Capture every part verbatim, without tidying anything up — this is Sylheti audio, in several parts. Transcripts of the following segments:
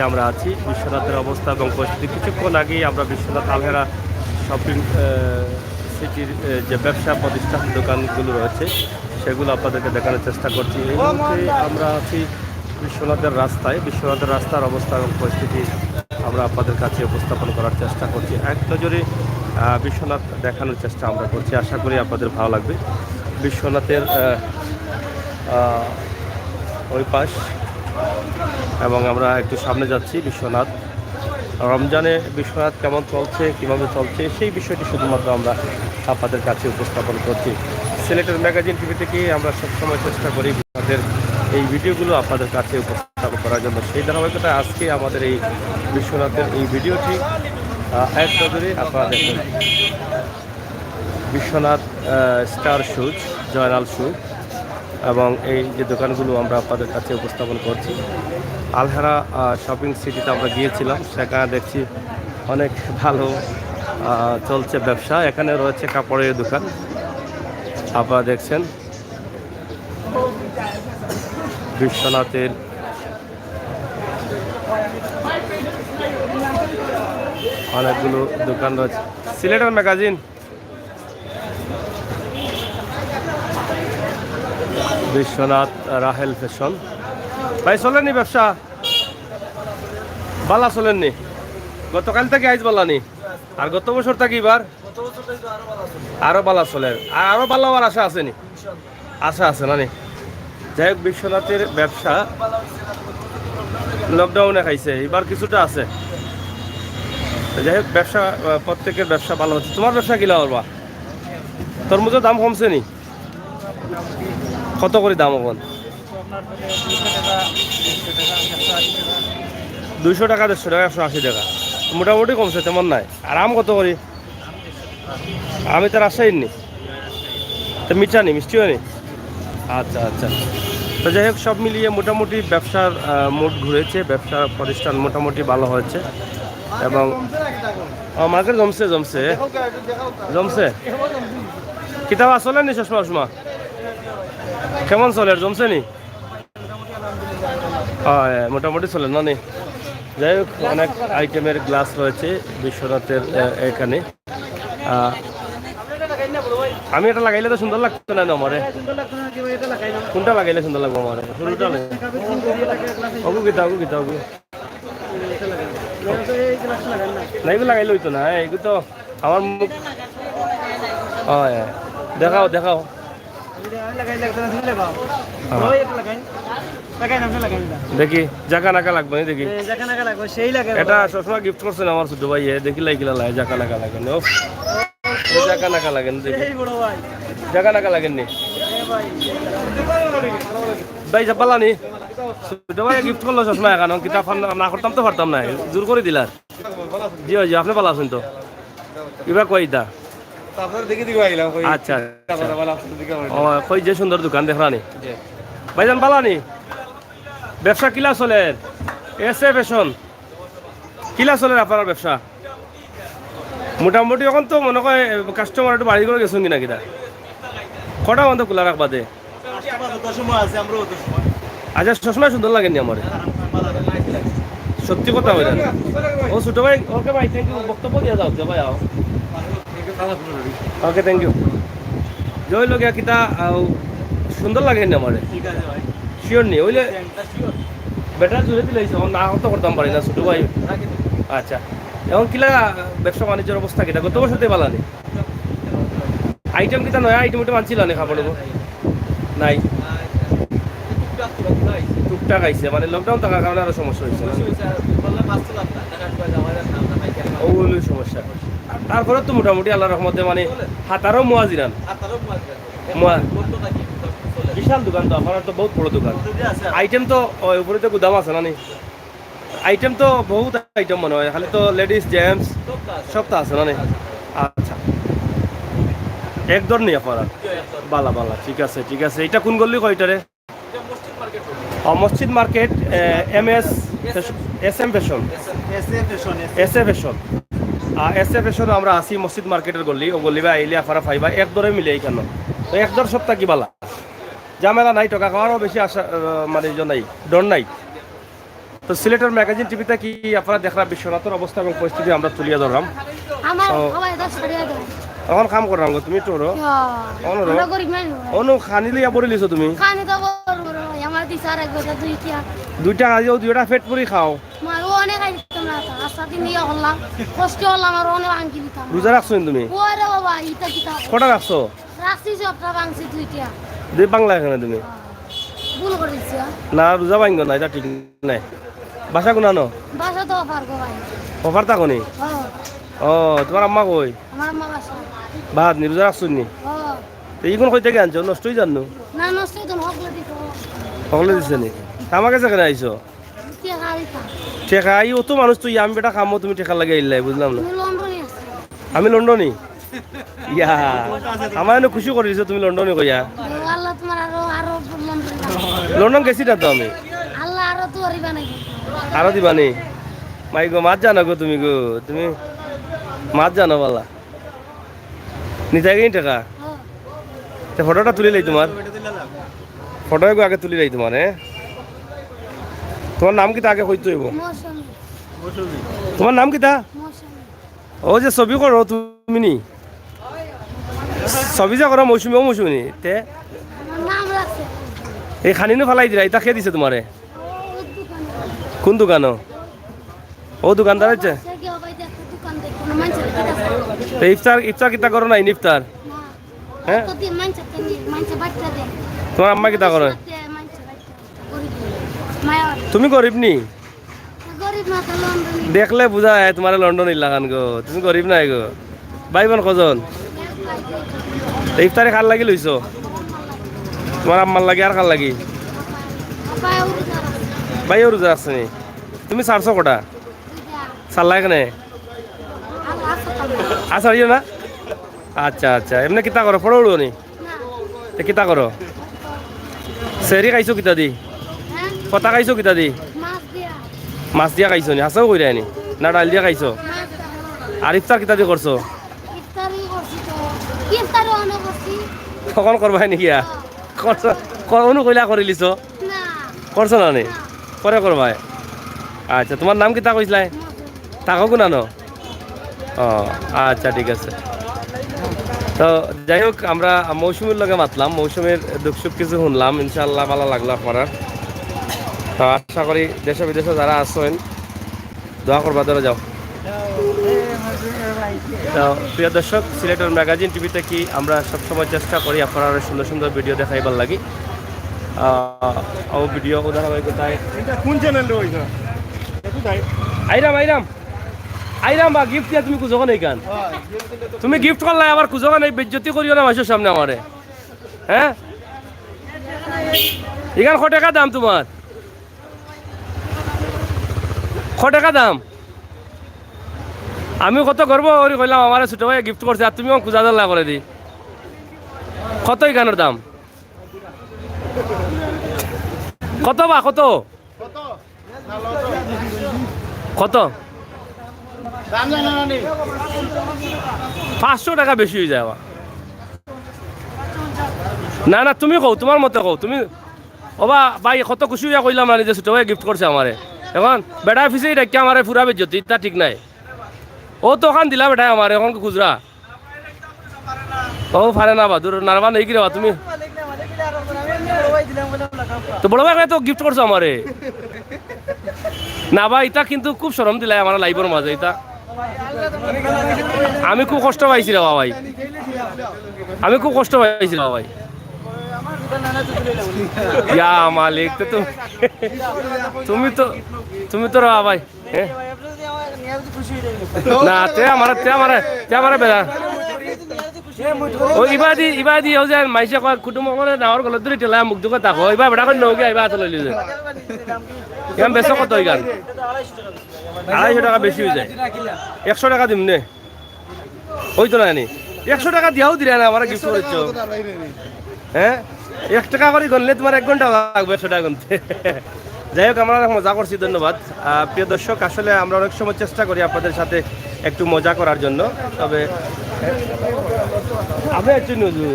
আমরা আছি। বিশ্বনাথের অবস্থা এবং পরিস্থিতি, কিছুক্ষণ আগেই আমরা বিশ্বনাথ আলহেরা শপিং সিটির যে ব্যবসা প্রতিষ্ঠান দোকানগুলো রয়েছে, সেগুলো আপনাদেরকে দেখানোর চেষ্টা করছি। এই মুহূর্তে আমরা আছি বিশ্বনাথের রাস্তায়। বিশ্বনাথের রাস্তার অবস্থা এবং পরিস্থিতি আমরা আপনাদের কাছে উপস্থাপন করার চেষ্টা করছি। এক নজরে বিশ্বনাথ দেখানোর চেষ্টা আমরা করছি। আশা করি আপনাদের ভালো লাগবে। বিশ্বনাথের ওই পাশ, এবং আমরা একটু সামনে যাচ্ছি। বিশ্বনাথ, রমজানে বিশ্বনাথ কেমন চলছে, কীভাবে চলছে, সেই বিষয়টি শুধুমাত্র আমরা আপনাদের কাছে উপস্থাপন করছি। সিলেটের ম্যাগাজিন টিভি থেকে আমরা সবসময় চেষ্টা করি আপনাদের এই ভিডিওগুলো আপনাদের কাছে উপস্থাপন করার জন্য। সেই ধারাবাহিকতায় আজকে আমাদের এই বিশ্বনাথের এই ভিডিওটি এক নজরে আপনারা দেখবেন। বিশ্বনাথ স্টার শুজ, জয়নাল শু, এবং এই যে দোকানগুলো আমরা আপনাদের কাছে উপস্থাপন করছি। আলহেরা শপিং সিটিতে আমরা গিয়েছিলাম, সেখানে দেখছি অনেক ভালো চলছে ব্যবসা। এখানে রয়েছে কাপড়ের দোকান, আপনারা দেখছেন। বিশ্বনাথের অনেকগুলো দোকান রয়েছে। সিলেটের ম্যাগাজিন, বিশ্বনাথ রাহেল ফ্যাশন। ভাই, চলেনি ব্যবসা? বালা চলেনি? গতকাল থাকি আইজ বালানি? আর গত বছর থাকি এবার আরো বালা চলের? আর আরো বালা অওয়ার আশা আছেনি? আশা আছে না নি? যাই হোক, বিশ্বনাথের ব্যবসা লকডাউনে খাইছে, এবার কিছুটা আছে। যাই হোক, ব্যবসা, প্রত্যেকের ব্যবসা ভালো হচ্ছে। তোমার ব্যবসা কিলা করবা? তরমুজের দাম কমছে নি? কত করি দাম এখন? দুইশো টাকা, দেড়শো টাকা, একশো আশি টাকা, মোটামুটি কমছে, তেমন নাই। আর আম কত করি? আমি তো রাজশাহীর নি। তো মিঠা নি, মিষ্টি হয়নি? আচ্ছা, আচ্ছা। তো যাই হোক, সব মিলিয়ে মোটামুটি ব্যবসার মুড ঘুরেছে, ব্যবসা প্রতিষ্ঠান মোটামুটি ভালো হয়েছে। এবং মার্কেট জমছে, জমছে। জমছে। কিতাব আসলে নি চশমা উশমা? কেমন চলের, জমছে নি? হয়, মোটামুটি চলের না নি? যাই হোক, অনেক আইটেমের গ্লাস রয়েছে বিশ্বনাথের এখানে। আমি এটা লাগাইলে তো সুন্দর লাগতো না আমারে। কোনটা লাগাইলে সুন্দর লাগবো আমারে? শুরুটা লাগে। ওগু কিতা, ওগু কিতা, ওগু? না, এগুলো লাগাইলে হইতো না। এগুলো তো আমার মুখ। হয়, দেখাও, দেখাও। দেখি, জাকা নাকা লাগবে না দেখি। এটা সবসময় গিফট করছে না আমার ছোট ভাই, এ দেখি লাই কিলা লাগে, জাকা নাকা লাগে না। জাকা নাকা লাগে না দেখি। জাকা নাকা লাগে নি? ভাই, যা পালানি। ছোট ভাই গিফট করলো চশমা এখন, কিতা না করতাম তো পারতাম না, জোর করে দিলা। জি ভাই, জি, আপনি ভালো আছেন তো? ইবা কই দা? আপনারা দেখি দেখি আইলাম, কই আচ্ছা, আচ্ছা। ভালো আছেন, দেখি আমার ও, কই যে সুন্দর দোকান দেখরানি। জি। ভাইজান, বালানি? ব্যবসা কিলা চলের? S A fashion. কিলা চলের আপনার ব্যবসা? মোটামুটি এখন তো মনে হয় কাস্টমার একটু বাড়ি করে গেছেন কিনা কিনা? কটা পর্যন্ত খোলা রাখবা দে? আচ্ছা, চশমা সুন্দর লাগেনি আমার। সত্যি কথা বলেন। ও ছোট ভাই, ওকে ভাই, থ্যাংক ইউ। বক্তব্য দিয়ে যাও, ভাই, আও। ওকে, থ্যাংক ইউ। জয় লগিয়া কিতা, আও, সুন্দর লাগেনি আমার। ঠিক আছে ভাই। শিওর নি, ওইলে ব্যাটারি জুড়ে দিলে হইছে, না তো করতাম পারি না, ছোট ভাই। আচ্ছা, এখন কিলা ব্যবসা বাণিজ্যের অবস্থা কিটা? গত বছর তো বালানি। আইটেম কিতা নয়া আইটেম উঠে মানছিল না খাবার নাই? টুকটাক আইছে, মানে লকডাউন থাকার কারণে আরো সমস্যা হয়েছে না? ও হলো সমস্যা। তারপরে তো মোটামুটি আল্লাহর রহমতে মানে হাতারও মুয়াজিরান। বিশাল দোকান তো, আপনার তো বহুত বড় দোকান। আইটেম তো ওই উপরে তো গুদাম আছে না নি? আইটেম তো বহুত আইটেম মনে হয়, খালি তো লেডিস, জেন্টস সব তো আছে না নি? আচ্ছা, এক দর নি আপনারা? বালা, বালা, ঠিক আছে, ঠিক আছে। এটা কোন গল্লি কয় এটারে? ও, মসজিদ market, M S, S M fashion. S A fashion, S A. S A fashion. আর এস এ ফ্যাশন আমরা আছি মসজিদ মার্কেটের গল্লি, ও গল্লি বা আইলে আপনারা পাইবা, এক দরে মিলে এখানে। তো এক দর সপ্তাহ কি বালা? ঝামেলা নাই, টাকা খাওয়ারও বেশি আশা, আহ, মানে ইয়ে নাই, ডর নাই। তো সিলেটর ম্যাগাজিন টিভিতে কি আপনারা দেখরা বিশ্বনাথর অবস্থা এবং পরিস্থিতি আমরা তুলিয়া ধরলাম। আমার তো সবাই দশ টাকা দেয়। এখন কাম কররাম গো, তুমি একটু করো। ইয়া, অনো রো। আমরা গরিব মানুষ। অনো খানি লইয়া বড়ি লিছো তুমি। খানি তো বড় বড়, আমার দিছে আর এক বছর দুই টিয়া। দুইটা খাইও, দুইটা পেট পুরি খাও। মারো অনেক খাই দিতাম না, আস্তা দিন ইয়া করলাম, কষ্ট করলাম, আর অনেক ভাঙ্গি দিতাম। রোজা রাখছো নি তুমি? ওরে বাবা, ইটা কিতা? কটা রাখছো? রাখছি সবটা, ভাঙছি দুইটা। দুই বাংলা এখানে তুমি? ভুল করে দিছি, হ্যাঁ? না, রোজা ভাঙ্গো না, এটা ঠিক নাই। বাসা কোনানো? বাসা তো অফার গো ভাই। অফার থাকো নি? হ্যাঁ। ও, তোমার আম্মা কই? আমার আম্মা বাসা। ভাত নি, রোজা রাখছো নি? হ্যাঁ। তো ইগুন কই থাকি আনছো? নষ্ট হই যার নু? না, নষ্ট হইতো না, হকলে দিত। হকলে দিছে নি? আমার কাছে কেনে আইছো? টেকা দিতাম। টেকা, এই অত মানুষ তুই, আমি বেটা খামো, তুমি টেকা লাগে আইলাই, বুঝলাম না। আমি লন্ডনে আছি। আমি লন্ডনি? ইয়া, আমার এনে খুশি করে দিছো তুমি লন্ডনি কইয়া। ও আল্লাহ, তোমার আরো, আরো লন্ডন বানাও। লন্ডন গেছি না তো আমি। আল্লাহ আরো তো আরি বানাই। আরো দিবানি? মাই গো, মাত জানো গো তুমি গো, তুমি মাত জানো বালা। নিতায় গেইন টেকা? হ্যাঁ। তে ফটোটা তুলি লাই তোমার। ফটো এগো আগে তুলি লাই তোমার, হ্যাঁ? তোমার নাম কিতা আগে কইতে হইব? মৌসুমী। তোমার নাম কিতা? মৌসুমী। ও যে ছবি করো তুমি নি? ছবি যে করো মৌসুমী, ও মৌসুমী নি? তে? আমার নাম রাখছে। এই খানি নু ফালাই দিলা, এটা কে দিছে তোমারে? ওই দোকানে। কোন দোকানো? ও দোকানদার আছে? সে কি হবে, দেখো দোকান দেখো, না মানছে কিতা খায়? তে ইফতার, ইফতার কিতা করো না, ইন ইফতার? না। হ্যাঁ? তো দিয়ে মানছে তো নিয়ে, মানছে বাচ্চা দেয়। তোমার আম্মা কিতা করে? বাচ্চা দেয়, মানছে বাচ্চা। গরিব। মায়া। তুমি গরিব নি? গরিব না তো লন্ডনি। দেখলে বুঝা যায় তোমার লন্ডন ইলাখান গো। তুমি গরিব নাই গো। ভাই বোন কজন? তে ইফতারি কার লাগি লইছো? তোমার আম্মার লাগি আর কার লাগি? ভাইও রোজা আছে নি? তুমি ছাড়ছো কটা? ছাড়লাই কেনে? আসারিও না? আচ্ছা, আচ্ছা। এমনি কিতা করো? পড়ো উড়ো নি? তে কিতা করো? সেহরি খাইছো কিতা দি? হ্যাঁ? কটা খাইছো কিতা দি? মাছ দিয়া। মাছ দিয়া খাইছো নি? হাছাউ কইরায় নি? না ডাইল দিয়া খাইছো? মাছ দিয়া। আর ইফতার কিতা দি করছো? ইফতারি করছি তো। ইফতারি অনো করছি। কখন করবায় নি গিয়া? হ্যাঁ। করছো? ক-, অনু কইলা করিলিছো? না। করছো না নি? না। পরে করবায়? আচ্ছা, তোমার নাম কিতা কইছলায়? মৌসুমী। থাকো কোনানো? ও, আচ্ছা, ঠিক আছে। তো যাই হোক, আমরা মৌসুমীর লগে মাতলাম, মৌসুমীর দুঃখ সুখ কিছু শুনলাম, ইনশাআল্লাহ ভালা লাগলো আপনারার। তো আশা করি দেশে বিদেশে যারা আছেন, দোয়া করবা, ধরে যাও। তো প্রিয় দর্শক, সিলেটর ম্যাগাজিন টিভিতে কি আমরা সবসময় চেষ্টা করি আপনারারে সুন্দর সুন্দর ভিডিও দেখাইবার লাগি। আহ, ও ভিডিও কোথায়? এটা কোন চ্যানেল রইছে? আইরাম, আইরাম। আইরাম বা গিফট দিয়া তুমি কুজো কেনে ইখান? তুমি গিফট করলায়, আবার কুজো কেনে, বেইজ্জতি করিও না মানষর সামনে আমারে। হ্যাঁ? ইখান ক টেকা দাম তোমার? ক টেকা দাম? আমি কত গর্ব করি কইলাম, আমারে ছোট ভাইয়ে গিফট করছে, আর তুমি আমার কুজা দল্লা করে দি। কত ইখানর দাম? কত বা কত? কত? পাঁচশো টেকা বেশি অই যায় বা। না, না, তুমি কও, তোমার মতে কও, তুমি। ও বা, ভাই, কত খুশি অইয়া কইলাম না, নিজে ছোট ভাইয়ে গিফট করছে আমারে। এখন বেটায় পিছেদি ডাকিয়া আমারে পুরা বেইজ্জতি, ইতা ঠিক নায়। ও তো অখান দিলা বেটায় আমারে, এখন খুজরা। ও পারে না বা, দূর নারবা নেই কি রে বা তুমি? তো বড় ভাই তো গিফট করছো আমারে। না বা, ইতা কিন্তু খুব শরম দিলায় আমার লাইভর মাঝে ইতা। আমি খুব কষ্ট পাইছি রে বা ভাই, আমি খুব কষ্ট পাইছি রে বা ভাই। ইয়া মালিক, তো তুমি, তুমি তো, তুমি তো রে বা ভাই। এ? না, তে আমারে, তে আমারে, তে আমারে বেড়া। ও ইবাদি, ইবাদি, ও যে মাইসে কয়, কুটুম অকলে ডাঙর গলত ধরি ঠেলা, মুখ দুকে তাকো। ইবা বেটা কই নৌকে, ইবা হাতে লইলি যে। ইখান বেচো কত ইখান? আড়াইশো টেকা বেশি অই যায়। একশো টেকা দিমনে। অইতো না নি? একশো টেকা দিয়াও দিলা না, আমারে গিফট করছো। হ্যাঁ? এক টেকা করি গনলে তোমার এক ঘন্টা লাগবো একশো টেকা গুনতে। যাই হোক, আমরা অনেক মজা করছি, ধন্যবাদ। আহ, প্রিয় দর্শক, আসলে আমরা অনেক সময় চেষ্টা করি আপনাদের সাথে একটু মজা করার জন্য, তবে আপনি একটু নজর।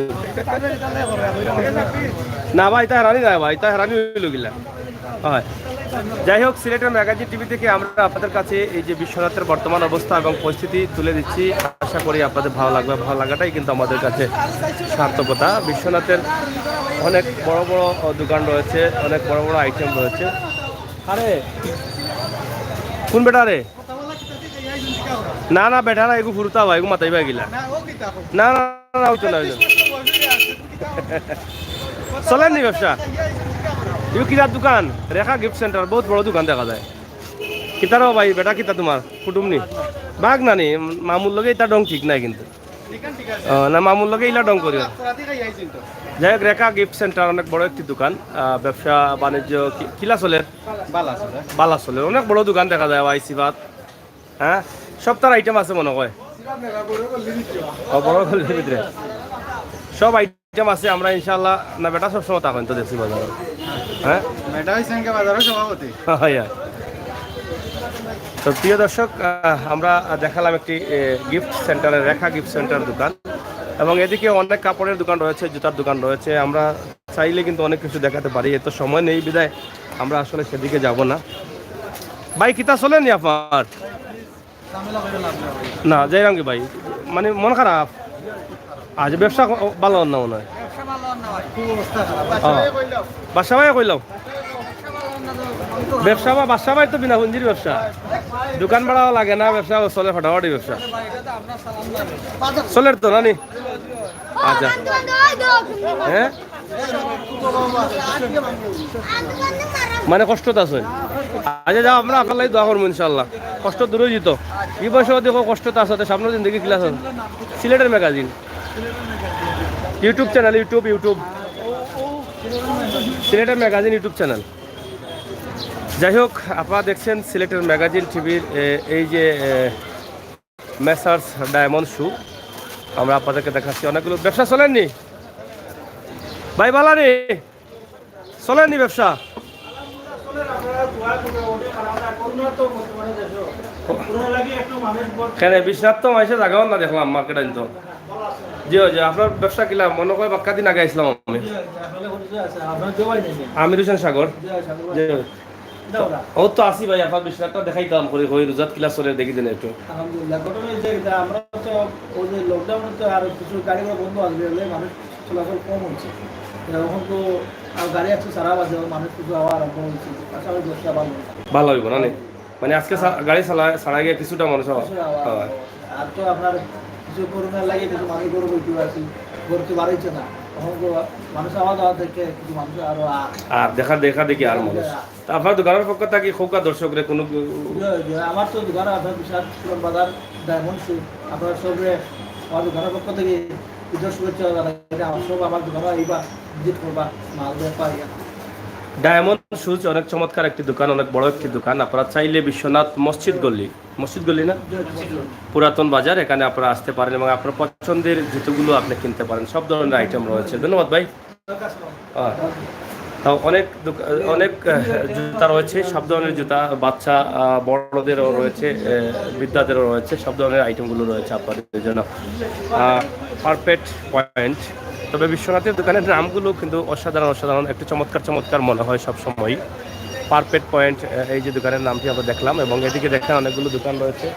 না ভাই, ইতা হেরানি না ভাই, ইতা হেরানি অইলো কিলা। হয়। যাই হোক, সিলেটের ম্যাগাজিন টিভি থেকে আমরা আপনাদের কাছে এই যে বিশ্বনাথের বর্তমান অবস্থা এবং পরিস্থিতি তুলে দিচ্ছি। আশা করি আপনাদের ভালো লাগবে। ভালো লাগাটাই কিন্তু আমাদের কাছে সার্থকতা। বিশ্বনাথের অনেক বড় বড়, আহ, দোকান রয়েছে, অনেক বড় বড় আইটেম রয়েছে। আরে, কোন বেটা রে? না, না, বেটা না, এগু ফুরুতা ভাই, এগু মাতাই ভাই গিলা। না, না, না, অইতো না, অইতো না। চলের নি ব্যবসা? ইউ কিতার দোকান? রেখা গিফট সেন্টার, বহুত বড় দোকান দেখা যায়। কিতারও ভাই, বেটা কিতা তোমার? কুটুম নি? বাঘ না নি? মামুর লগে ইতা ডং ঠিক নাই কিন্তু। ও, না, মামুর লগে ইলা ডং করিও। যাই হোক, রেখা গিফট সেন্টার অনেক বড় একটি দোকান। আহ, ব্যবসা বাণিজ্য কি-, কিলা চলের? বালা চলের। বালা চলের। অনেক বড় দোকান দেখা যায়, ওয়াই সিফাত। হ্যাঁ, সব তার আইটেম আছে মনে হয়। ও, বড় গল্লির ভিতরে সব আইটেম আছে। আমরা ইনশাআল্লাহ, না বেটা সবসময় থাকেন তো দেখছি বাজারে। হ্যাঁ, বেটা হইছেন কি বাজারের সভাপতি? হ্যাঁ, হ্যাঁ। তো প্রিয় দর্শক, আহ, আমরা দেখালাম একটি, এ, গিফট সেন্টারের, রেখা গিফট সেন্টার দোকান, এবং এদিকে অনেক কাপড়ের দোকান রয়েছে, জুতার দোকান রয়েছে। আমরা চাইলে কিন্তু অনেক কিছু দেখাতে পারি, এত সময় নেই বিধায় আমরা আসলে সেদিকে যাব না। ভাই, কিতা চলের নি আপনার? না, যাইরাম কি ভাই, মানে মন খারাপ। আজ ব্যবসা ক-, ভালো না মনে হয়। ও, বাদশা ভাই কইলাম। ব্যবসা বা বাদশা ভাই তো বিনা পুঞ্জির ব্যবসা, দোকান ভাড়াও লাগে না, ব্যবসা চলে ফাটাফাটি ব্যবসা। চলের তো নানি? আচ্ছা। হ্যাঁ, মানে কষ্টত আছইন। আচ্ছা, যাও, আমরা আপনার লাগি দোয়া করবো ইনশাআল্লাহ। কষ্ট দূর অই যিতো। ই বয়সে দেখো কষ্টত আছো, তো সামনের জিন্দেগি কিলা আছে। সিলেটের magazine, YouTube channel, YouTube, YouTube। সিলেটের ম্যাগাজিন YouTube চ্যানেল। যাই হোক, আপনারা দেখছেন সিলেটের ম্যাগাজিন টিভির, এ, এই যে, এ, মেসার্স ডায়মন্ড শু। আমরা আপনাদেরকে দেখাচ্ছি অনেকগুলো। ব্যবসা চলের নি ভাই, বালা নি? চলের নি ব্যবসা? কেনে, বিশ্বনাথ তো মাইসে জাগাও না দেখলাম মার্কেট আনতো। জি, জি, আপনার ব্যবসা কিলা? মনে হয় বাক্কা দিন আগে আইছিলাম আমি। আমির হোসেন সাগর। জি। ও তো আছি ভাই, আপনার বিশ্বনাথটা দেখাইতাম করি, কই রোজাত কিলা চলের দেখি দেন একটু। আলহামদুলিল্লাহ, ঘটনা হয়েছে এটা, আমরা তো ওই যে লকডাউনে তো আর কিছু গাড়ি ঘোড়া বন্ধ আছে, বুঝলে, মানুষ চলাচল কম হয়েছে। এখন তো আর গাড়ি একটু সারা আছে, মানুষ কিছু আওয়া আরম্ভ হয়েছে, আশা করি ব্যবসা ভালো হবে। ভালো হইব না নি? মানে আজকে সা-, গাড়ি চালা-, ছাড়া গিয়া কিছুটা মানুষ আওয়া। কিছুটা আওয়া হয়। আরম্ভ হয়। আর তো আপনার কিছু করোনা লাগে কিছু মানুষ ঘরে বইতে পারছি, ঘর তো বাড়াইছে না। এখন তো মানুষ আওয়া যাওয়া দেখে কিছু মানুষ আরো আ-, আর দেখা, দেখা দেখি আর মানুষ। আর তা আপনার দোকানের পক্ষ থাকি খৌকা দর্শকরে কোনো জি, জি, আমার তো দোকান আপনার বিশাল পুরান বাজার ডায়মন্ড শু, আপনার সবরে আমার দোকানের পক্ষ থাকি ঈদের শুভেচ্ছা জানাই। আমার সব আমার দোকানে আইবা, ভিজিট করবা, মাল ব্যাপার ইয়া। ডায়মন্ড শুজ অনেক চমৎকার একটি দোকান, অনেক বড় একটি দোকান। আপনারা চাইলে বিশ্বনাথ মসজিদ গলি, মসজিদ গলি না, পুরাতন বাজার, এখানে আপনারা আসতে পারেন এবং আপনার পছন্দের জুতোগুলো আপনি কিনতে পারেন। সব ধরনের আইটেম রয়েছে। ধন্যবাদ ভাই। আহ, তো অনেক দোকা-, অনেক, আহ, জুতা রয়েছে, সব ধরনের জুতা, বাচ্চা, আহ, বড়দেরও রয়েছে, আহ, বৃদ্ধাদেরও রয়েছে, সব ধরনের আইটেমগুলো রয়েছে আপনাদের জন্য। আহ, পারফেক্ট পয়েন্ট। তবে বিশ্বনাথের দোকানের নামগুলো কিন্তু অসাধারণ, অসাধারণ, একটু চমৎকার, চমৎকার মনে হয় সব সময়। পারফেক্ট পয়েন্ট, আহ, এই যে দোকানের নামটি আমরা দেখলাম, এবং এদিকে দেখেন অনেকগুলো দোকান রয়েছে।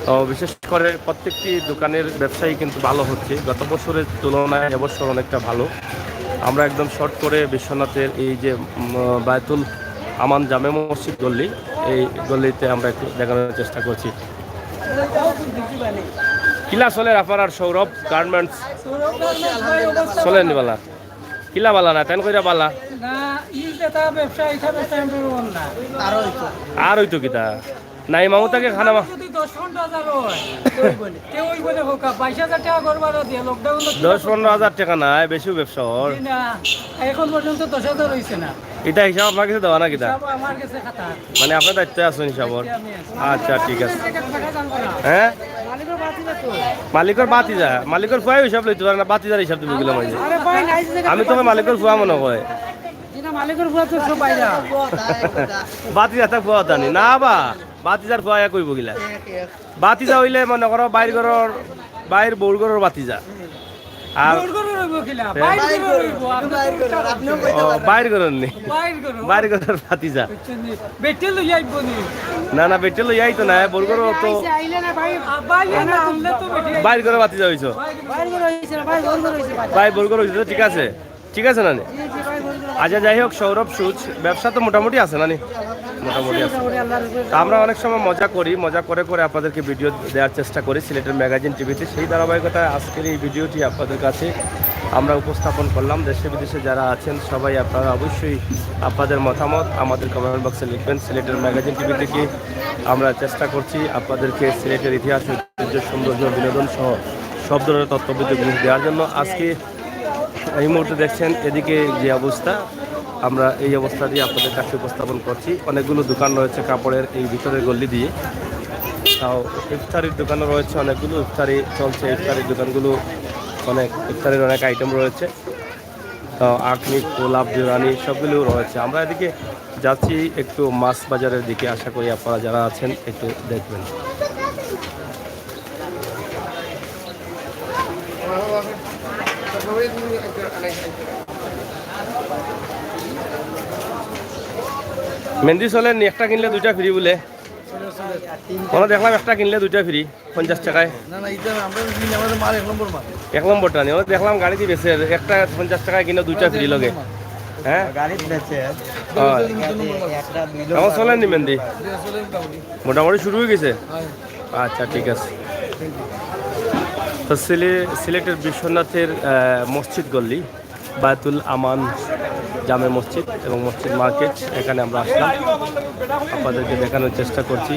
তো বিশেষ করে প্রত্যেকটি দোকানের ব্যবসায়ী কিন্তু ভালো হচ্ছে, গত বছরের তুলনায় এবছর অনেকটা ভালো। আমরা একদম শর্ট করে বিশ্বনাথের এই যে, উম, বায়তুল আমান জামে মসজিদ গল্লি, এই গল্লিতে আমরা একটু দেখানোর চেষ্টা করছি। কিলা চলের আপনার আর সৌরভ গার্মেন্টস? চলের নি বালা? কিলা বালা না, তেন কইরা বালা? না, ই যেটা ব্যবসা, এটা ব্যবসা আমি বলবো না। আর হইতো কিতা? না, এই মামু তাকে খানা মা- যদি দশ পনেরো হাজার হয়, কেউ বলে, কেউ ওই বলে হোক, বাইশ হাজার টাকা ঘর ভাড়া দিয়ে লকডাউন তো দশ পনেরো হাজার টাকা নাই, বেশি ব্যবসা ওর। জি না, এখন পর্যন্ত দশ হাজার হইছে না। এটা হিসাব আপনার কাছে দেওয়া না কিতা? হিসাব আমার কাছে খাতা। মানে আপনার দায়িত্বে আছেন হিসাবর? দায়িত্বে আমি আছি। আচ্ছা, ঠিক আছে। হ্যাঁ? মালিকর বাতিজা, মালিকর ফুয়ায় হিসাব লইতে পারে না, বাতিজার হিসাব তুমি গেলাম। আমি তো মালিকর ফুয়া মনে হয়। জি না, মালিকর ফুয়া তো সব বাইরে। বাতিজা তা ফুয়া জানি না বা, বাতিজার ফুয়া এক হইব গিলা। বাতিজা হইলে মনে করো বাইর ঘরর, বাইর বউর ঘরর বাতিজা। আর অইবো কিলা? বাইর ঘরো অইবো, আপনে তো বাইর ঘরো, আপনেও কইতে ও, পারবেন। বাইর ঘরো নি? বাইর ঘরো। বাইর ঘরর ভাতিজা। বুঝছইন নি? বেটি লইয়া আইবো নি? না, না, বেটি লইয়া আইতো না, বড় ঘরো তো। আইছে, আইলে না ভাই। আ, বাইর না আনলে তো বেটি আইবো। বাইর ঘরর ভাতিজা অইছো। বাইর ঘরো অইছে না, বাইর ঘরো অইছে, বাইর। বাইর ঘরো অইছে তো, ঠিক আছে। ঠিক আছে না নি? জি, জি, বাইর ঘরো। আচ্ছা, যাই হোক, সৌরভ সুচ ব্যবসা তো মোটামুটি আছে না নি? মোটামুটি আছে। মোটামুটি আল্লাহর উপরে। তা আমরা অনেক সময় মজা করি, মজা করে করে আপনাদেরকে ভিডিও দেওয়ার চেষ্টা করি সিলেটের ম্যাগাজিন টিভিতে। সেই ধারাবাহিকতায় আজকের এই ভিডিওটি আপনাদের কাছে আমরা উপস্থাপন করলাম। দেশে বিদেশে যারা আছেন সবাই আপনারা অবশ্যই আপনাদের মতামত আমাদের কমেন্ট বক্সে লিখবেন। সিলেটের ম্যাগাজিন টিভি থেকে আমরা চেষ্টা করছি আপনাদেরকে সিলেটের ইতিহাস, ঐতিহ্য, সৌন্দর্য, বিনোদন সহ সব ধরনের তথ্যভিত্তিক জিনিস দেওয়ার জন্য। আজকে এই মুহূর্তে দেখছেন এদিকে যে অবস্থা, আমরা এই অবস্থা দিয়ে আপনাদের কাছে উপস্থাপন করছি। অনেকগুলো দোকান রয়েছে কাপড়ের এই ভিতরের গল্লি দিয়ে। তাও ইফতারির দোকানও রয়েছে অনেকগুলো, ইফতারি চলছে, ইফতারির দোকানগুলো অনেক, ইফতারির অনেক আইটেম রয়েছে। তাও আখনি, পোলাও, বিরিয়ানি সবগুলো রয়েছে। আমরা এদিকে যাচ্ছি একটু মাছ বাজারের দিকে, আশা করি আপনারা যারা আছেন একটু দেখবেন। মেহেন্দি চলের নি, একটা কিনলে দুইটা ফ্রি বুলে। অনো দেখলাম একটা কিনলে দুইটা ফ্রি, পঞ্চাশ টাকায়। না, না, ইটা না, আমরা কিনি, আমাদের মাল এক নম্বর মাল। এক নম্বরটা নি, অনো দেখলাম গাড়িত বেচের, একটা পঞ্চাশ টাকায় কিনলে দুইটা ফ্রি লগে। হ্যাঁ? গাড়িত বেচে। অয়। দুই নম্বর মাল। একটা দুই এখন নম্বর। চলের নি মেহেন্দি? ইটা চলে মোটামুটি। মোটামুটি শুরু অই গেছে? হ্যাঁ। আচ্ছা, ঠিক আছে। তো সিলে-, সিলেটের বিশ্বনাথের, আহ, মসজিদ গল্লি, বায়তুল আমান জামে মসজিদ এবং মসজিদ মার্কেট, এখানে আমরা আসলাম, আপনাদেরকে দেখানোর চেষ্টা করছি।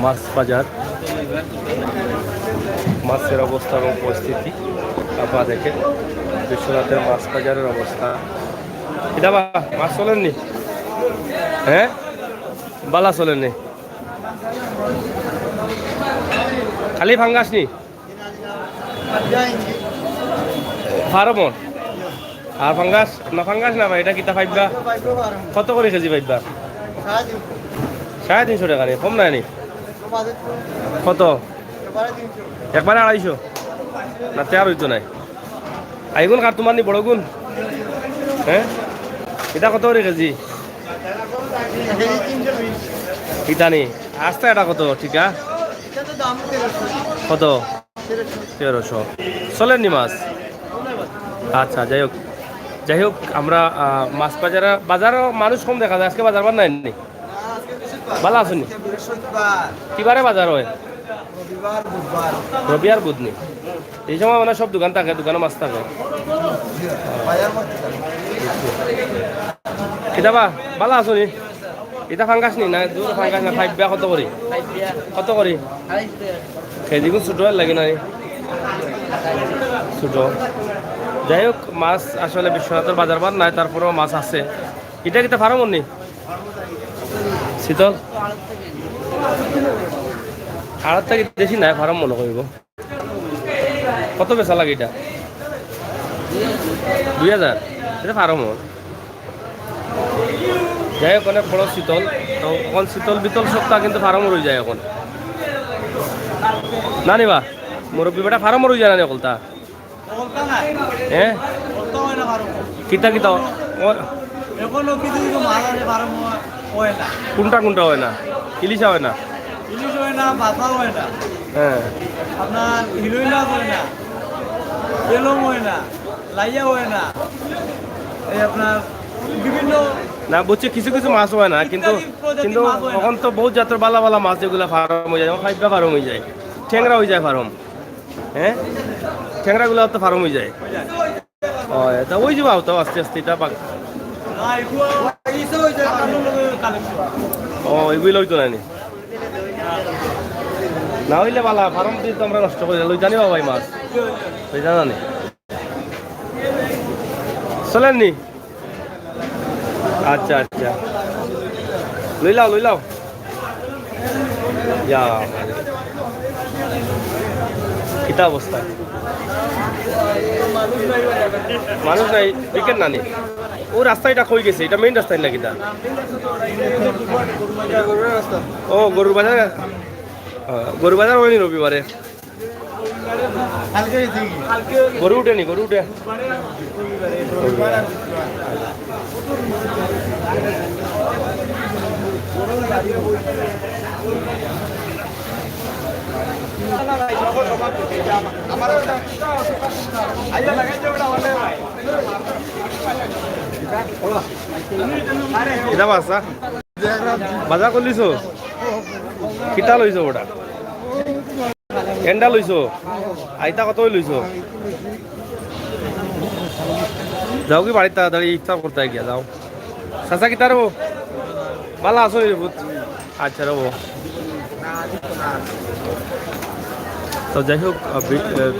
মাছ বাজার, মাছের অবস্থা এবং পরিস্থিতি আপনারা দেখেন, বিশ্বনাথের মাছ বাজারের অবস্থা। কিতা বা, মাছ চলের নি? হ্যাঁ, বালা চলের নি? খালি ফাঙ্গাস নি? ফার্মর? আর ফাঙ্গাস না, ফাঙ্গাস না ভাই, ইটা কিতা পাইবা? কত করি কেজি পাইবা? সাড়ে তিনশো টাকা নি, কম নায় নি? কত? একবারে আড়াইশো? না, তে আর অইতো নায়। আইগুন কার তুমার নি, বড়গুন? হ্যাঁ, ইটা কত করি কেজি? ইটা নি, আস্তা ইটা কত, ঠিক আছে? কত? তেরোশো। চলের নি মাছ? আচ্ছা, যাই হোক, যাই হোক, আমরা, আহ, মাছ বাজারে, বাজারও মানুষ কম দেখা যায়, আজকে বাজার বার নাই নি? বালা আছো নি? কিবারে বাজার অয়? রবি আর বুধ নি? এই সময় মানে সব দোকান থাকে, দোকানো মাছ থাকে। কিতা বা, বালা আছো নি? ইটা ফাঙ্গাস নি? না, দূর ফাঙ্গাস না, পাইবা কত করি? কত করি? কেজিগুন ছোট লাগে না নি? ছোট। যাই হোক, মাছ আসলে বিশ্বনাথর বাজার বার নাই, তারপরেও মাছ আছে। ইটা কিতা ফার্মর নি? শীতল? আড়ত থাকি দেশি নায়, ফার্ম মনো করিব। কত বেচা লাগে ইটা? দুই হাজার? ইটা ফার্মর। যাই হোক, অনেক বড় শীতল। তো অখন শীতল বিতল সপ্তাহ কিন্তু ফার্মর অই যায় অখন। না নি বা? মুরব্বি বেটা ফার্মর অই যায় না নি অকলতা? হ্যাঁ? কিতা কিতা? ও, এখনো কিছু কিছু মাছ আছে ফার্ম অয় না। কুনটা কুনটা অয় না? ইলিশা অয় না? ইলিশ অয় না, বাতা অয় না। হ্যাঁ। আপনার হিলইলা অয় না, তেলং অয় না, লাইয়া অয় না। এই আপনার বিভিন্ন না, বুঝছি, কিছু কিছু মাছ অয় না, কিন্তু, ইত্যাদি প্রজাতির কিন্তু মাছ অয় না। অখন তো বউত জাতর বালা বালা মাছ যেগুলা ফার্ম অই যায়, যেমন পাইবা ফার্ম অই যায়, টেংরা অই যায় ফার্ম। হ্যাঁ, টেংরাগুলা তো ফার্ম অই যায়। ও, ইটা অই যাইবো তো আস্তে আস্তে, ইটা পাক। ও, ইগুলা অইতো নায় নি? না অইলে বালা, ফার্ম দিয়া তো আমরা নষ্ট করি, লইতা নি বা ভাই মাছ। লইতা না নি? চলের নি? আচ্ছা, আচ্ছা। লইলাও, লইলাও। ইয়া। কিতা অবস্থা? মানুষ নাই, বিকেট না নি? ও রাস্তা ইটা কই গেছে? ইটা মেইন রাস্তা নি না কিতা? ও, গরুর বাজার। ও, গরুর বাজার অয়নি রবিবারে? গরু উঠেনি, গরু উঠে। কিতা বাসা? বাজার করলিছো? কিতা লইছো ওটা? এন্ডা লইছো? আইতা কত লইছো? যাওগি বাড়িত তাড়াতাড়ি, ইফতার করতে গিয়া যাও। চাচা কিতা রে? বালা আছো নি রে পুত? আচ্ছা রে। তো যাই হোক, আহ, বি-, আহ,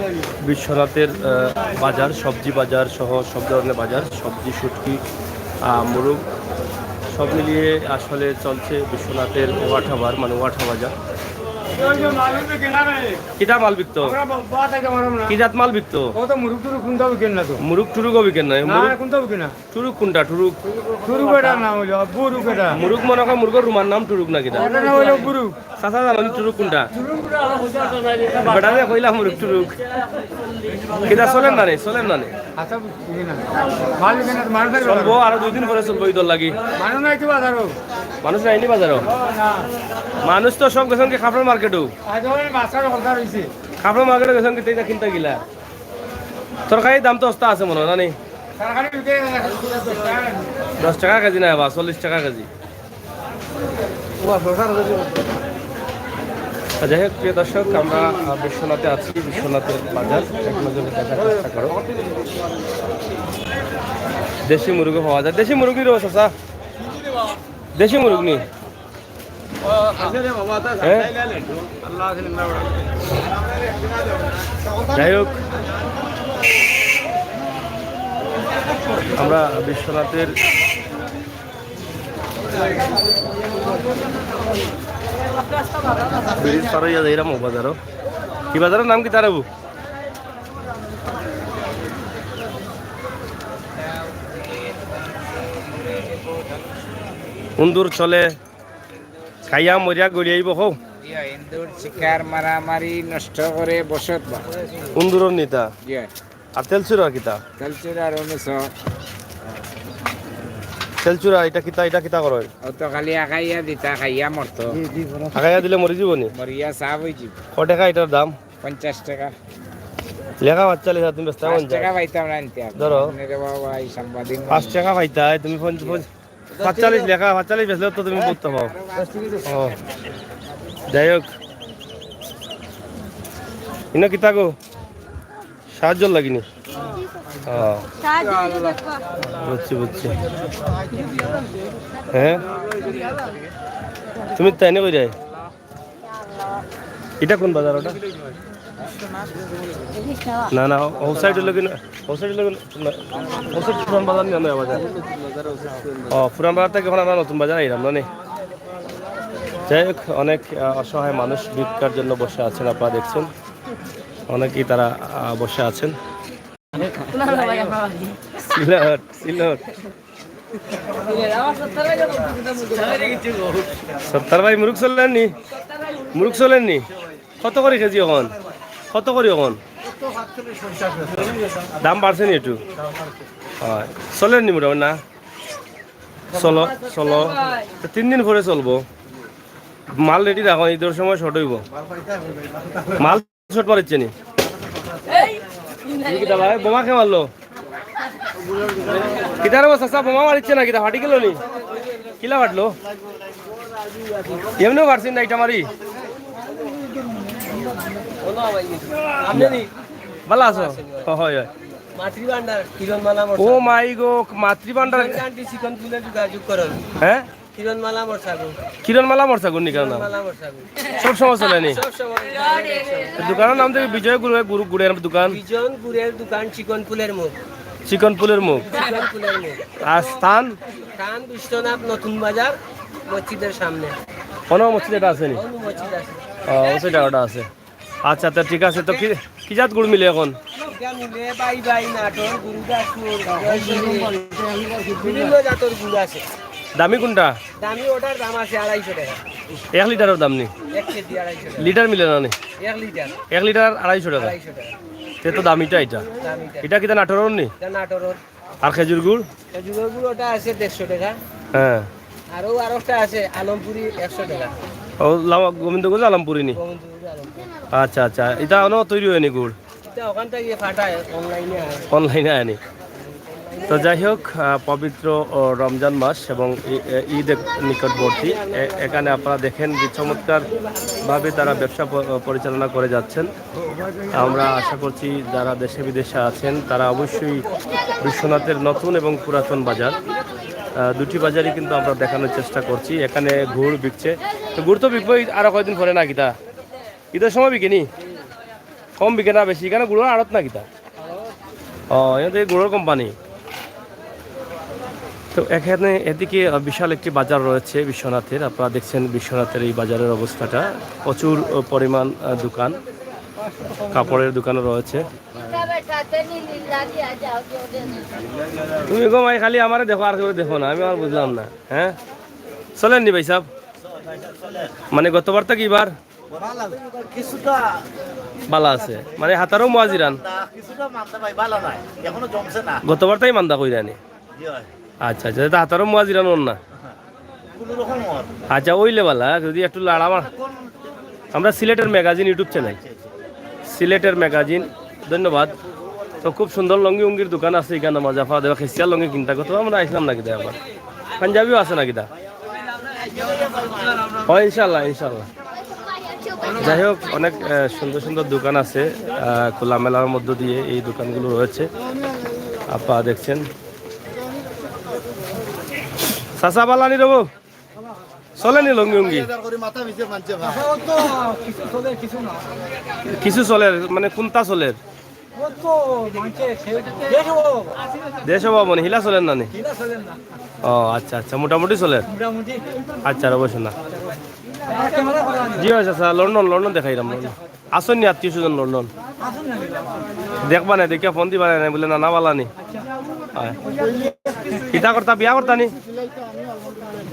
বিশ্বনাথের, আহ, বাজার, সবজি বাজার সহ সব ধরনের বাজার, সবজি, শুটকি, আহ, মুরুগ, সব মিলিয়ে আসলে চলছে বিশ্বনাথের ওয়াঠা বার, মানে ওয়াঠা বাজার। কিতা মাল বিকতো? কি জাত মাল বিকতো? মুরুগ টুরুগ কুনটা বিকেন না তো? মুরুগ টুরুগও বিকেন না? না, মুরুগ কুনটা বিকেন না? টুরুক কুনটা? টুরুক? টুরুক এটা নাম অইলো, বুরুক এটা। মুরুক মনে হয় মুরগর রুমার নাম টুরুক না কিতা? এটা নাম অইলো বুরুক। চাচা জানো নি টুরুক কুনটা? বেটারে কইলাম মুরুক টুরুক। কিতা চলের না রে, চলের না রে? আচ্ছা, বুঝি না। মাল বিকেন না, মাল নাই চলবো, আরো দুই দিন পরে চলবো ইদর লাগি। মানুষ নাই তো বাজারো। মানুষ নাইনি বাজারো? না। মানুষ তো সব গেছইন কি কাপড়র মার্কেটো? আজ ওই মাছর কথা রইছে। কাপড়র মার্কেটো গেছইন কি, তেইটা কিনতে গিলা? তরকারির দাম তো অস্তা আছে মনে হয়, না নি? দশ টাকা কেজি না বা চল্লিশ টাকা কেজি। আর যাই হোক, প্রিয় দর্শক, আমরা, আহ, বিশ্বনাথে আছি, বিশ্বনাথের বাজার এক নজরে দেখার চেষ্টা করো। দেশি মুরগি পাওয়া যায়, দেশি মুরগির অবস্থা। দেশি মুরগ নি? হ্যাঁ? যাই হোক, আমরা বিশ্বনাথের ব্রিজ পার হইয়া যাইরাম ও বাজারও। কি বাজারর নাম কিতা রে? উন্দুর চলে, খাইয়া মরিয়া গড়িয়াইব, কও। ইয়া, ইন্দুর শিকার, মারামারি, নষ্ট করে বসত বা। উন্দুরর নিতা। ইয়া। আর তেলচুরা কিতা? তেলচুরা আর অনুস। তেলচুরা, এটা কিতা, এটা কিতা করো? ও তো খালি আগাইয়া দিতা, খাইয়া মরতো। আগাইয়া দিলে মরি যাব নি? মরিয়া সাফ হয়ে যাব। কত টাকা এটার দাম? পঞ্চাশ টাকা। লেখা বাচ্চা লেখা তুমি ব্যস্ত পাঁচ টাকা পাইতাম না আনতে আপনি। ধরো। আপনি রে বাবা, এই সাংবাদিক পাঁচ মানুষ। টাকা পাইতা, তুমি পঞ্চ-, পঞ্চ-, পাঁচচল্লিশ লেখা, পাঁচচল্লিশ বেচলেও তো তুমি বুঝতে পাও। ও, যাই হোক, ইনো কিতা গো? সাহায্য লাগিনি? ও, বুঝছি, বুঝছি। হ্যাঁ, তুমি তাই না কই যায়? এটা কোন বাজার ওটা? না, না, ও সাইড হলো কি না? ও সাইড হলো কি না? ও সাইড পুরান বাজার নিয়ে নয়া বাজার। ও, পুরান বাজার থেকে এখন আমরা নতুন বাজার আইলাম, না নি? যাই হোক, অনেক, আহ, অসহায় মানুষ ভিক্ষার জন্য বসে আছেন, আপনারা দেখছেন। অনেকেই তারা, আহ, বসে আছেন। সিলট, সিলট। সত্তর ভাই, মুরুগ চলের নি? মুরুগ চলের নি? কত করি কেজি এখন? কত করি এখন? দাম বাড়ছে নি একটু? হয়। চলের নি মোটামুটি না? চলো, চলো। তো তিন দিন পরে চলবো। মাল রেডি রাখো, ইদর সময় শর্ট হইব। মাল শর্ট মারিচ্ছে নি? তুমি কিতা ভাই, বোমা কে মারলো? কিতারে ও চাচা, বোমা মারিচ্ছে না কিতা? ফাটি গেল নি? কিলা ফাটলো? এমনিও ফাটছে না, এটা মারি। ভালো আছো? হ-, হয়, হয়। মাতৃভান্ডার, কিরণ মালা ও মোর সাগর। মাই গো, মাতৃভান্ডার। কিরণ আন্টি চিকন ফুলে যোগাযোগ করুন। হ্যাঁ? কিরণমালা মোর সাগর। কিরণমালা মোর সাগর নি কেন নাম? কিরণমালা মোর সাগর। সব সময় চলে নি? সব সময়। তো দোকানের নাম থেকে বিজয় গুড়, গুড়, গুড়ের দোকান। বিজন গুড়ের দোকান, চিকন ফুলের মুখ। চিকন ফুলের মুখ। চিকন ফুলের মুখ। আর স্থান? স্থান বিশ্বনাথ নতুন বাজার, মসজিদের সামনে। কোনো মসজিদ এটা আছে নি? কোনো মসজিদ আছে। ও, ও সেটা ওটা আছে। আচ্ছা, তো ঠিক আছে। তো কি, কি জাত গুড় মিলে এখন? এটা মিলে বাই বাই, নাটোর, গুরুদাসপুর, বিভিন্ন জাতের গুড় আছে। দামি কোনটা? দামি ওটার দাম আছে আড়াইশো টাকা। এক লিটারর দাম নি? এক কেজি আড়াইশো টাকা। লিটার মিলে না নি? এক লিটার এক লিটার আড়াইশো টাকা। আড়াইশো টাকা। তে তো দামিটা এটা। দামিটা। এটা কিতা নাটোরর নি? এটা নাটোরর। আর খেজুর গুড়? খেজুরের গুড় ওটা আছে দেড়শো টাকা। হ্যাঁ। আর ও আরোটা আছে আলমপুরি একশো টাকা। ও লামা গোবিন্দগঞ্জ আলমপুরি নি? গোবিন্দপুরি আলমপুরি। আচ্ছা আচ্ছা, এটা অনো তৈরি হয়নি গুড়? এটা ওখান থেকে ফাটায়, অনলাইনে হয়। অনলাইনে আনি। তো যাই হোক, আহ, পবিত্র ও রমজান মাস এবং ই- এ- ঈদ এক- নিকটবর্তী। এ- এখানে আপনারা দেখেন যে চমৎকারভাবে তারা ব্যবসা প- পরিচালনা করে যাচ্ছেন। আমরা আশা করছি যারা দেশে বিদেশে আছেন তারা অবশ্যই বিশ্বনাথের নতুন এবং পুরাতন বাজার, আহ, দুটি বাজারই কিন্তু আমরা দেখানোর চেষ্টা করছি। এখানে গুড় বিকছে, তো গুড় তো বিকবই আরো কয়দিন পরে না কিতা? ঈদর সময় বিকে নি? কম বিকে না বেশি? এখানে গুড়র আড়ত না কিতা? ও, এটা তো এই গুড়র কোম্পানি। তো এখানে এদিকে, আহ, বিশাল একটি বাজার রয়েছে বিশ্বনাথের। আপনারা দেখছেন বিশ্বনাথের এই বাজারের অবস্থাটা, প্রচুর, আহ, পরিমাণ, আহ, দোকান, কাপড়ের দোকানও রয়েছে। তুমি গো মাই খালি আমারে দেখো, আর কেউ দেখো না, আমি আর বুঝলাম না। হ্যাঁ, চলেননি ভাই সাহেব? মানে গতবার তো কি বার ভালা আছে। কিছুটা বালা আছে, মানে হাতারও মুয়াজিরান। না, কিছুটা মান্দা ভাই, ভালা নাই, এখনো জমছে না। গতবার তাই মান্দা কইরানি। জি হয়। আচ্ছা আচ্ছা, এটা হাতারও মুয়াজিরান ওর না। কোনো রকম ওর। আচ্ছা, ওইলে বালা, যদি একটু লাড়া মার। আমরা সিলেটের ম্যাগাজিন ইউটিউব চ্যানেল, সিলেটের ম্যাগাজিন। ধন্যবাদ। তো খুব সুন্দর লঙ্গি উঙ্গির দোকান আছে এখানে, মজা পাওয়া যাবে। খেসিয়া লঙ্গি কিনতা কত আমরা আইসলাম নাকি দা আবার? পাঞ্জাবিও আছে নাকি দা? ও, ইনশাল্লাহ, ইনশাল্লাহ। যাই হোক, অনেক, আহ, সুন্দর সুন্দর দোকান আছে, আহ, খোলামেলার মধ্য দিয়ে এই দোকানগুলো রয়েছে। আপনারা দেখছেন, চাচা বালানি রবো, চলেনি লঙ্গি উঙ্গি? হাজার করে মাথা পিছে মানছে ভাই। ও তো কিছু চলে, কিছু না। কিছু চলের, মানে কোনটা চলের? ও তো মানছে, সে দেশ ও দেশ অভাব মানে হিলা চলের না নি? কিনা চলেন না। ও আচ্ছা আচ্ছা, মোটামুটি চলের। মোটামুটি। আচ্ছা, রবো শোনা। আমার ক্যামেরা করা নেই। জি হয় চাচা, লন্ডন, লন্ডন দেখাইলাম, লন্ডন। আসেন নি আত্মীয় স্বজন লন্ডন? আসুন না। দেখবা না, দেখিয়া ফোন দিবা না, বলে না, না বালা নি। হয়। কিতা করতা, বিয়া করতা নি?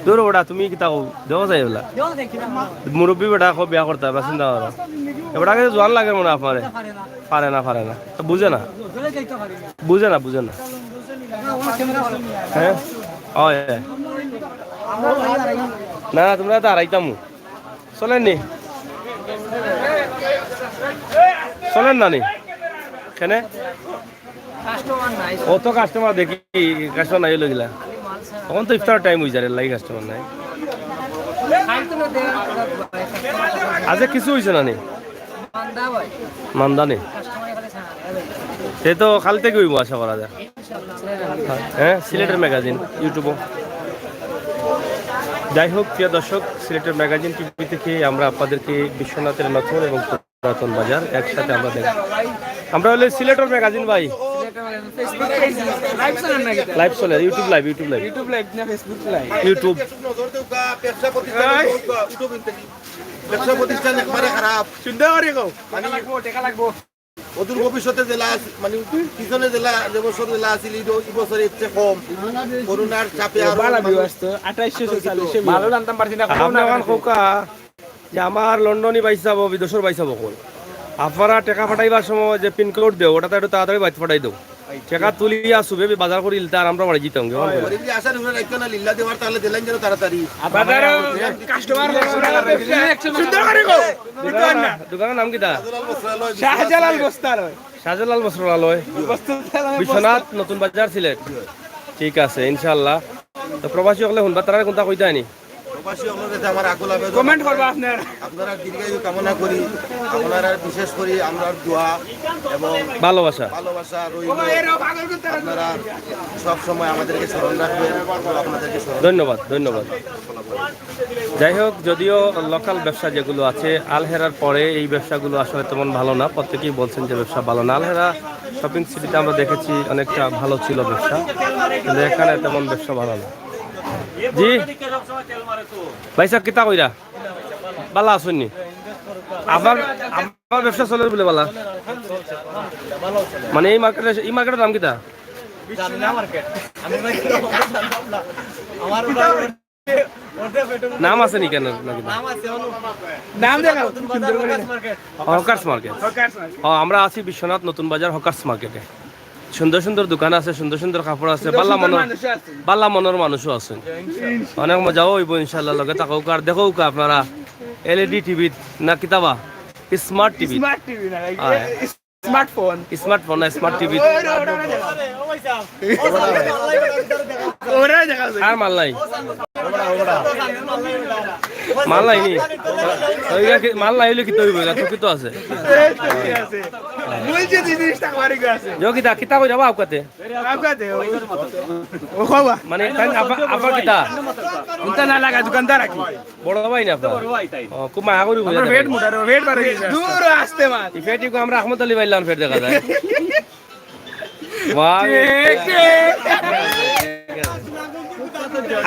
দূর বেটা, তুমি কিতা কও? দেখো যাই বেলা। দেখো দেখি না, মা মুরব্বী বেটা কো বিয়া করতা, বাসিন্দা ওরা। এ বেটা কিন্তু জোয়ান লাগে মনে হয় আপনারে। পারে না। পারে না, পারে না। তো বুঝে না, চলে যাইতে পারে না। বুঝে না, বুঝে না। না, ওনার ক্যামেরা করা নেই। হ্যাঁ? হয়। না, না, তোমরা তো আড়াইতামু। চলেন নি? চলেন না নি? কেনে? কাস্টমার নাই। অত কাস্টমার দেখি, কাস্টমার নাই হইল গিলা। তখন তো ইফতার টাইম হয়ে যায়, লাগি কাস্টমার নাই। খাইতে না দেওয়া। আজ কিছু হয়েছে না নি? মান্দা ভাই। মান্দা নি? কাস্টমার এখানে ছাড়া। সে তো কাল থেকে হইব আশা করা যায়। হ্যাঁ, সিলেটের ম্যাগাজিন ইউটিউবও। যাই হোক, প্রিয় দর্শক, সিলেটের ম্যাগাজিন টিভি থেকে আমরা আপনাদেরকে বিশ্বনাথের নতুন এবং পুরাতন বাজার একসাথে আমরা দেখ আমরা হলে সিলেটের ম্যাগাজিন ভাই। Facebook page live channel নাকি? লাইভ চলে, YouTube live, YouTube live. YouTube live না Facebook live? ইউটিউব। নজর দেউকা, ব্যবসা প্রতিষ্ঠান, ব্যবসা প্রতিষ্ঠান একবারে খারাপ। সুন্দর করে কও। মানে লাগবো, টাকা লাগবো। অদূর ভবিষ্যতে জেলা আছে, মানে পিছনে জেলা, যে বছর জেলা আছিল, এই বছর এর চেয়ে কম। করোনার চাপে আরো বালা মানুষ ভিউ আসতো, আঠাইশশো ছয়চল্লিশে ভিউ। আপনি এখন খোকা যে আমার লন্ডনী ভাইসাব, বিদেশের ভাইসাব অকল, আপনারা টাকা পাঠাইবার সময় যে পিন কোড দেও, ওটা তো একটু তাড়াতাড়ি বাইত পাঠাই দেও। টাকা তুলিয়া সুবে বাজার করি ইলতা আর আমরা বাড়ি যেতাম গি। গরিব যে আশা নিয়ে রাখতো না, লিল্লা দেওয়ার তাহলে দিলেন যেন তাড়াতাড়ি। বাজারও কাস্টমার সুন্দর করে কও। দোকানের নাম কিতা? শাহজালাল বস্ত্রালয়, শাহজালাল বস্ত্রালয়। শাহজালাল বস্ত্রালয়। বস্ত্রালয়। বিশ্বনাথ নতুন বাজার সিলেট। ঠিক আছে, ইনশাআল্লাহ। তো প্রবাসী অকলে হুনবা, তারা কোনটা কইতা নি? প্রবাসী অকলরে আমার আকুল আবেদন। কমেন্ট করবা আপনারা। আপনারা দীর্ঘায়ু কামনা করি, আপনারা বিশেষ করি আমরা দোয়া এবং ভালোবাসা। ভালোবাসা রইল। আপনারা সব সময় আমাদেরকে স্মরণ রাখবেন, আমরা আপনাদেরকে স্মরণ। ধন্যবাদ, ধন্যবাদ। যাই হোক, যদিও লোকাল ব্যবসা যেগুলো আছে, আলহেরার পরে এই ব্যবসাগুলো আসলে তেমন ভালো না। প্রত্যেকেই বলছেন যে ব্যবসা ভালো না। আলহেরা শপিং সিটিতে আমরা দেখেছি অনেকটা ভালো ছিল ব্যবসা, কিন্তু এখানে তেমন ব্যবসা ভালো না। জি ভাই সাহেব, কিতা কইরা? ভালো আছেন নি? আপনার, আপনার ব্যবসা চলে বলে বালা? মানে এই মার্কেটে, এই মার্কেটের নাম কিতা? জানি না মার্কেট। আমি ভাই, আমার ওটা, ওটা পেট্রোল নাম আছে নি কেন? নাকি না? নাম আছে, অনু। নাম দেখাও, নতুন বাজার সুন্দর করে। Hawkers market. Hawkers market. Hawkers market. ও, আমরা আছি বিশ্বনাথ নতুন বাজার হকার্স মার্কেটে। সুন্দর সুন্দর দোকান আছে, সুন্দর সুন্দর কাপড় আছে, সুন্দর বালা সুন্দর মনর, মানুষও আছে। বালা মনর মানুষও আছে। অনেক মজাও হইব ইনশাআল্লাহ। লগে থাকউক্কা আর দেখউক্কা আপনারা এলইডি টিভি না কিতাবা, স্মার্ট টিভি। স্মার্ট টিভি না, হ্যাঁ। স্মার্টফোন। স্মার্টফোন না, স্মার্ট টিভি। ওই রে, ওটা, ওটা দেখাও। ওটা দেখাও। আর মাল নাই? মাল নাই নি? ওই কি মাল নাই হইলে কিতা হইব? এত কিতা আছে? এই তো ঠিক আছে। বলছে যে জিনিসটা আমার কাছে আছে। যাও কিতা, কিতা কই যাবা আপনাতে? আপনাতে? ও বাবা। মানে, তাই আপা, আপা কিতা? কোনটা না লাগা, দোকানদার আর কি। বড় ভাই না আপনার? বড় ভাই তাই। ও, খুব মায়া করি বুঝা আমরা যায়। পেট মোটা রে, পেট বার হয়ে গেছে। দূর আসতে মার। এই পেট ইগু আমরা আহমদ আলী ভাইর লান পেট দেখা যায়। বাহ। ঠিক, ঠিক।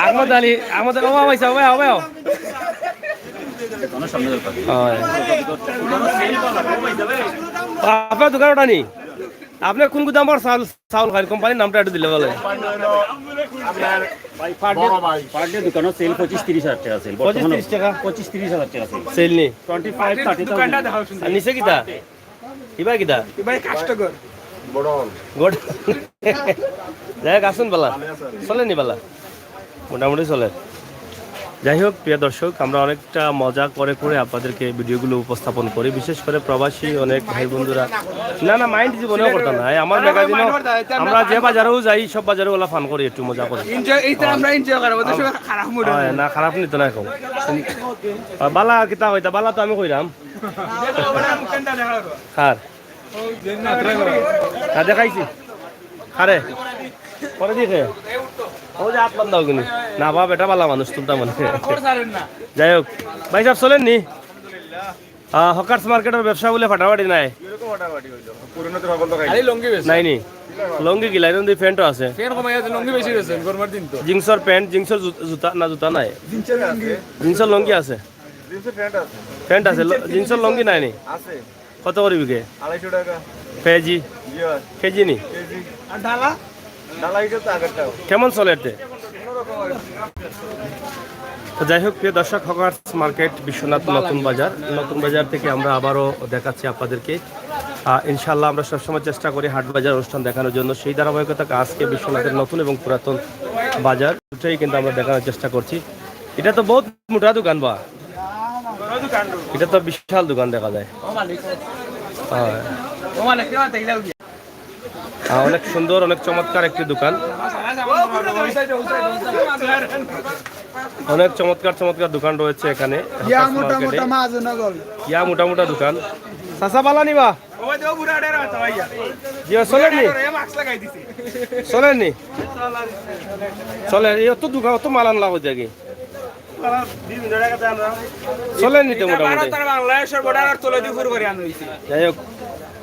আহমদ আলী, আহমদ আলী, ও ভাই, ও ভাই, ও ভাই। হয়। আপনার দোকান ওটা নি? আপনি কোন গুদামর চাউল, চাউল খাইন? কোম্পানির নামটা একটু দিলে ভালো হয়। আপনার ভাই, per day, বড় ভাই। Per day দোকানো সেল পঁচিশ তিরিশ হাজার টাকা সেল। পঁচিশ তিরিশ টাকা? পঁচিশ তিরিশ হাজার টাকা সেল। সেল নি? Twenty five, thirty thousand। আর নিচে কিতা? ইবা কিতা? ইবাই কাস্টমার। গোডাউন। গোডাউন। যাই হোক, আছইন বালা? চলে নি বালা? মোটামুটি চলে। যাই হোক, প্রিয় দর্শক, আমরা অনেকটা মজা করে করে আপনাদেরকে ভিডিওগুলো উপস্থাপন করি, বিশেষ করে প্রবাসী অনেক ভাই বন্ধুরা। না, না, মাইন্ড জীবনেও করতাম না। এই আমার ম্যাগাজিনও আমরা যে বাজারেও যাই, সব বাজারে ওলা ফান করি, একটু মজা করি। এনজয়, এইটা আমরা এনজয় করাবো, তো সবাই খারাপ মুড হয়। না, খারাপ নিত না এখন। আর বালা কিতা কইতা, বালা তো আমি কইরাম। কার? না, দেখাইছি। আরে, পরে দেখে। ও যে হাত বান্ধাও কিনি। না, বাপ, এটা বালা মানুষ, তুলতা মানে। যাই হোক, ভাই সাহেব, চলেন নি? আহ, হকার্স মার্কেটের ব্যবসা বলে ফাটাফাটি নাই। কিরকম ফাটাফাটি হইলো? পুরনো তো সকল তো খাই। খালি লুঙ্গি বেশি। নাই নি? লুঙ্গি কি লাইন দিয়ে প্যান্টও আছে? প্যান্ট কমাই আছে, লুঙ্গি বেশি বেশি, গরমের দিন তো। জিন্সের প্যান্ট, জিন্সের জু-, জুতা, না, জুতা নাই। জিন্সের লুঙ্গি। জিন্সের লুঙ্গি আছে? জিন্সের প্যান্ট আছে। প্যান্ট আছে, ল-, জিন্সের লুঙ্গি নাই নি? আছে। কত করি বিকে? আড়াইশো টাকা। কেজি? জি হয়। কেজি নি? কেজি। আর ডালা? ডালা এটা তো আগেরটা। কেমন চলে এতে? কোনো রকম আর কি। তো যাই হোক, প্রিয় দর্শক, হকার্স মার্কেট বিশ্বনাথ নতুন বাজার, নতুন বাজার থেকে আমরা আবারও দেখাচ্ছি আপনাদেরকে। আহ, ইনশাআল্লাহ আমরা সবসময় চেষ্টা করি হাট বাজার অনুষ্ঠান দেখানোর জন্য। সেই ধারাবাহিকতা আজকে বিশ্বনাথের নতুন এবং পুরাতন বাজার দুটোই কিন্তু আমরা দেখানোর চেষ্টা করছি। এটা তো বহুত মোটা দোকান বা? এটা তো বিশাল দোকান দেখা যায়। হ্যাঁ। হ্যাঁ, অনেক সুন্দর, অনেক চমৎকার একটি দোকান। অনেক চমৎকার চমৎকার দোকান রয়েছে এখানে। ইয়া হকার্স মোটা মার্কেটে। মোটা মাহাজন অকল। ইয়া মোটা মোটা দোকান। চাচা বালা নিবা? জি, চলেন নি? চলেন নি? চলে, এই অত দোকান, অত মাল আনলা হয়ে যায় কি? চলেন নি তো মোটামুটি। বাংলাদেশের বর্ডার আর তলে দিয়ে ঘুরে ঘুরে আনা হয়েছে। যাই হোক,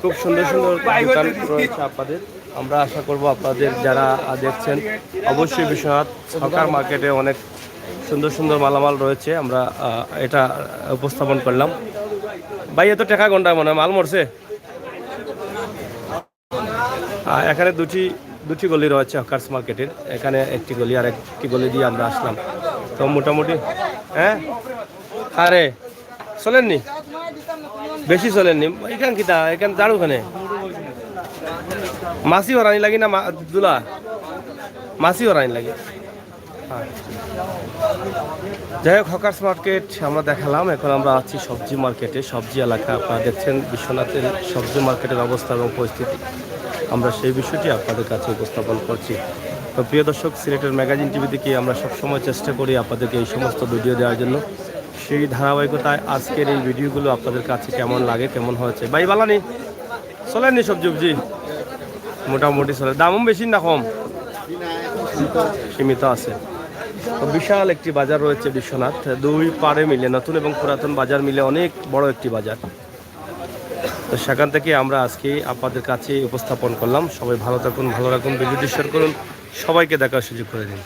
খুব সুন্দর সুন্দর দোকান রয়েছে আপনাদের। আমরা আশা করব আপনাদের যারা, আহ, দেখছেন, অবশ্যই বিশ্বনাথ হকার মার্কেটে অনেক সুন্দর সুন্দর মালামাল রয়েছে। আমরা, আহ, এটা উপস্থাপন করলাম। ভাই, এত টাকা ঘন্টায় মনে হয় মাল মরছে। আহ, এখানে দুটি, দুটি গলি রয়েছে হকার্স মার্কেটের। এখানে একটি গলি আর একটি গলি দিয়ে আমরা আসলাম। তো মোটামুটি, হ্যাঁ? আরে, চলেন নি? বেশি চলেন নি? এখান কিতা? এখান দাঁড়ু ওখানে। মাছি হরানি লাগি না মা-, দুলা? মাছি হরানি লাগি। হ্যাঁ। যাই হোক, হকার্স মার্কেট আমরা দেখালাম, এখন আমরা আছি সবজি মার্কেটে, সবজি এলাকা। আপনারা দেখছেন বিশ্বনাথের সবজি মার্কেটের অবস্থা এবং পরিস্থিতি, আমরা সেই বিষয়টি আপনাদের কাছে উপস্থাপন করছি। তো প্রিয় দর্শক, সিলেটের ম্যাগাজিন টিভি থেকে আমরা সবসময় চেষ্টা করি আপনাদেরকে এই সমস্ত ভিডিও দেওয়ার জন্য। সেই ধারাবাহিকতায় আজকের এই ভিডিওগুলো আপনাদের কাছে কেমন লাগে, কেমন হয়েছে? ভাই, বালা নি? চলেন নি সবজি উবজি? মোটামুটি চলে। দামও বেশি না কম? সীমিত আছে। তো বিশাল একটি বাজার রয়েছে বিশ্বনাথ, দুই পাড়ে মিলে, নতুন এবং পুরাতন বাজার মিলে অনেক বড় একটি বাজার। তো সেখান থেকে আমরা আজকে আপনাদের কাছে উপস্থাপন করলাম। সবাই ভালো থাকুন, ভালো রাখুন, ভিডিওটি শেয়ার করুন, সবাইকে দেখার সুযোগ করে দিন।